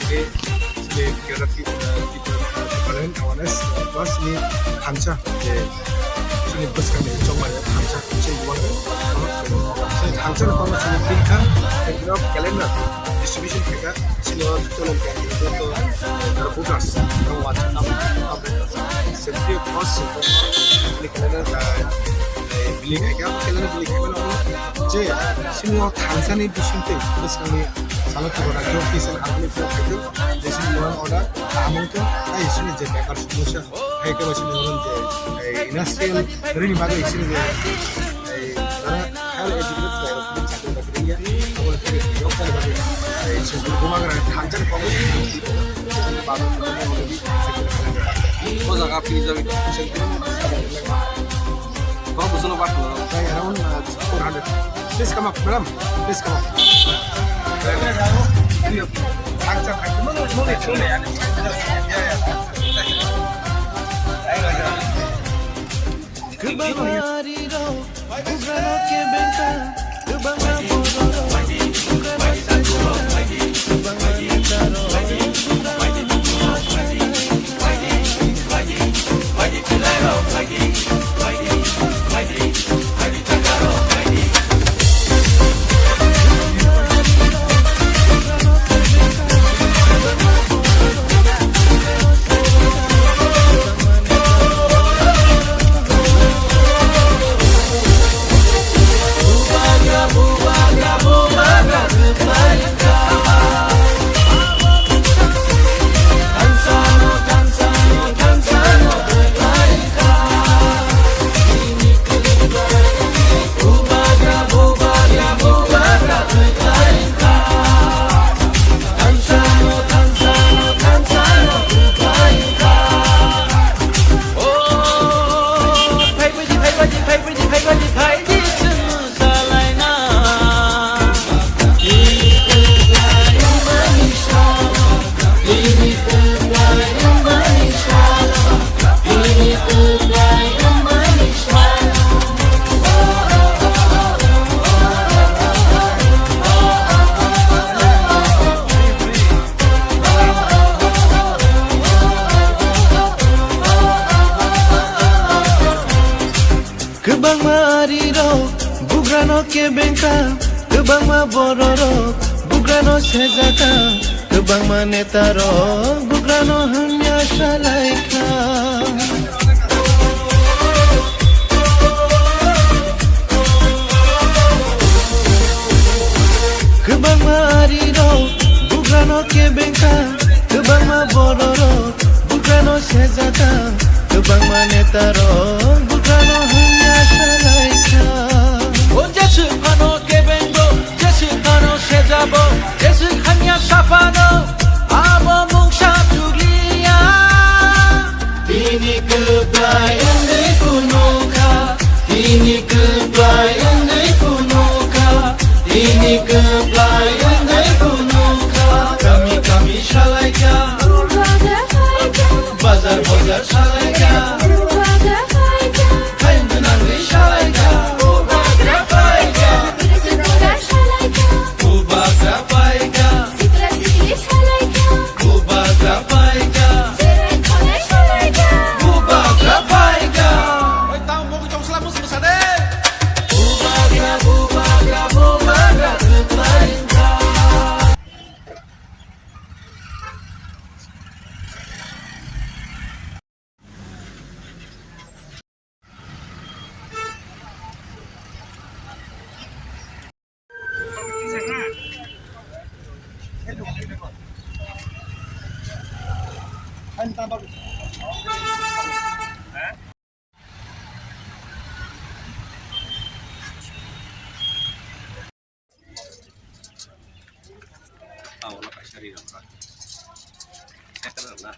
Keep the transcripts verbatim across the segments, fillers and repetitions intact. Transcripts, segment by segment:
Chini, chini Kerala Ti-, eh, Tipraland Awareness, eh, plus ni thansa, je chini bwskangni chongmani thansa, chini bubagra, chini thansa ni kono chini pinkha, chini calendar distribution khaikha, chini o chini joto, eh, voters, ang wacha, ang, ang, safety of cost, chini calendar, eh, eh, bili khaikha, calendar bili khaikha, je chini o thansa ni bisingtwi bwskangni Salo Tripura Job Mission Army Club Kaitor, Jason Mohan Order, Hamilton, tai sini je bekar somosa, hai kebo sini orang je, eh, industrial rini bagwi sini je, eh, dara higher educated player, sini chakri bakri ya, abo sini job chakri bakri, eh, sini bubagra thansa ni kobo sini, sini bagwi, sini bagwi, sini bagwi. O jaga pini jaga. Kok busuno bat lo? Around, uh, four hundred. Please come up, madam. Please come up. Kwbangma ari rok bugrano kebeng kha. Kwbangma ari rok bugrano kebeng kha, kwbangma borok rok bugrano sejak kha, kwbangma neta rok bugrano hamya salai kha. Kwbangma ari rok bugrano kebeng kha, kwbangma borok rok bugrano sejak kha, kwbangma neta rok bugrano hamya salai kha. O jeswk phano kebeng bo, jeswk phano sejak bo, jeswk hamya sa phano abo mungsa chukliya. Bini kwplai wngwi phunukha, bini kwplai wngwi phunukha, bini kwplai wngwi phunukha. Kami kami salaikha, bazar bazar salaikha, hayung gwnangwi salaikha. Bubagra phaikha. Sikla sikli salaikha. Bubagra phaikha. Jirai thonai salaikha. Bubagra phaikha. Oi, tamo bo chong sala mus musa de. Bubagra, bubagra, bubagra kwplai wngkha. Tao no kaisa ri rok kha. Second rok na.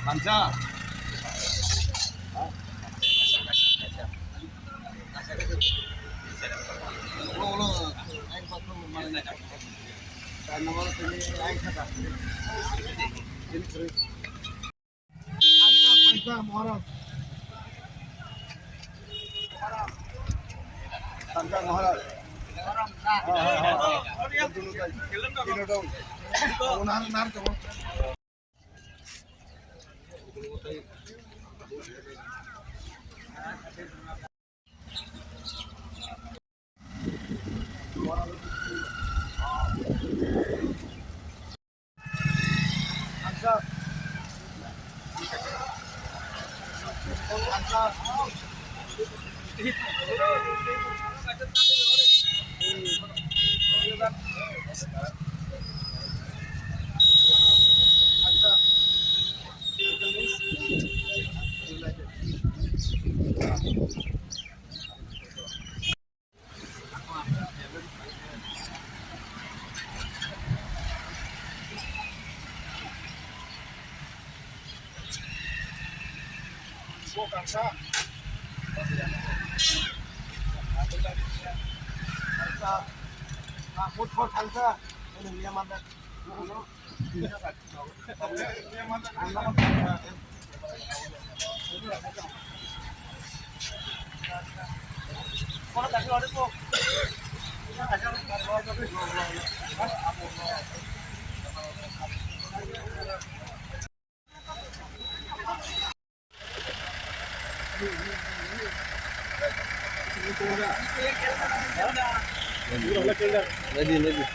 Kansa. Kansa Maharaj. Kansa Maharaj. Ha, ha, ha, ha. Nar, nar, nar. Ready, ready.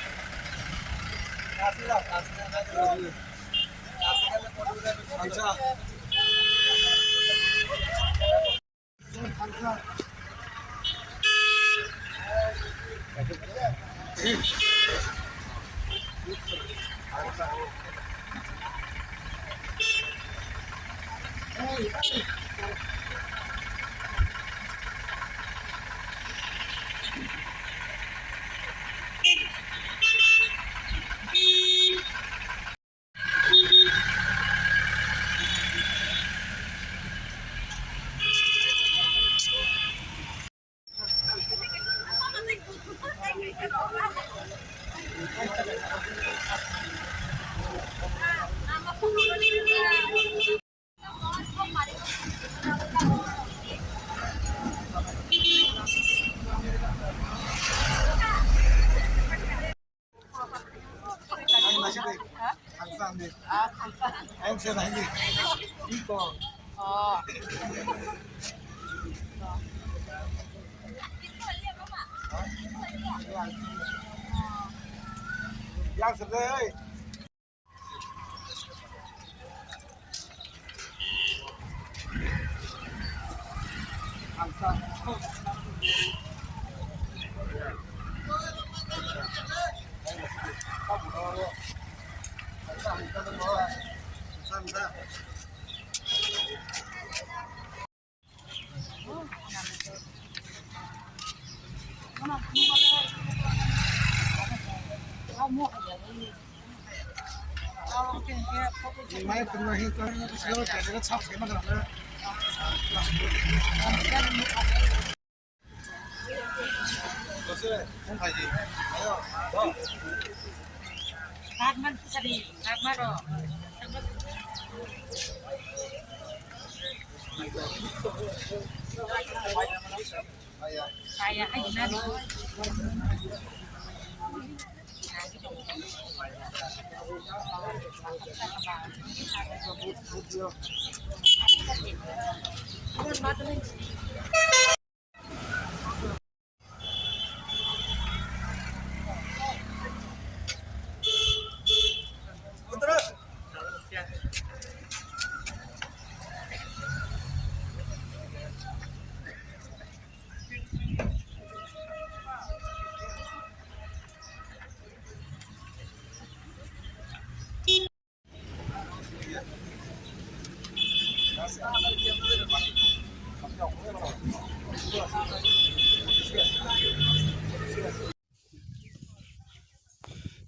Yang sedih.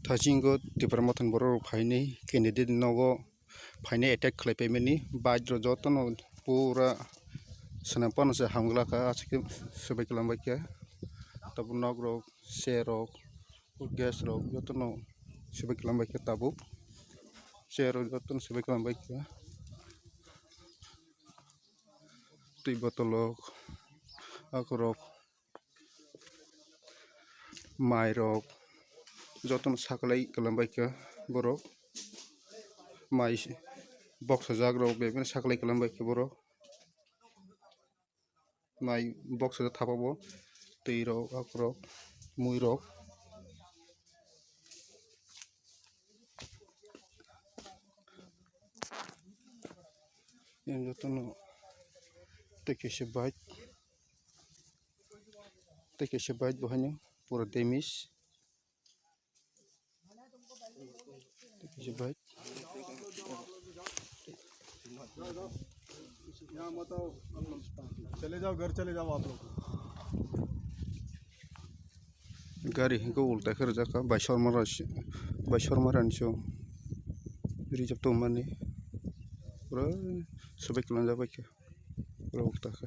Thachingo Tipra Mothani borok rok phainai candidate nogo phainai attack khlai paimani, bike rok jotono pura swnam phano se hamglakha, aswk khe swbai kwlangbaikha. Tabuk nok rok, chair rok, gas rok jotono swbai kwlangbaikha tabuk. Chair rok jotono swbai kwlangbaikha. Twi botol rok, akorok, mai rok jotono saklai kwlangbaikha borok. Mai boksajak rok bebeno saklai kwlangbaikha borok. Mai boksajak thapa bo twi rok, akorok, mui rok. Yang jotono tei kaisa bike, tei kaisa bike bo haino pura damage. Tei kaisa bike. चले जाओ, घर चले जाओ आप लोग। Gari hinkhe ulta khe rijak kha, bai Shorma rani se, bai Shorma rani se rijak tongmani. Pura swbai kwlangjak bai khe, pura ulta khe.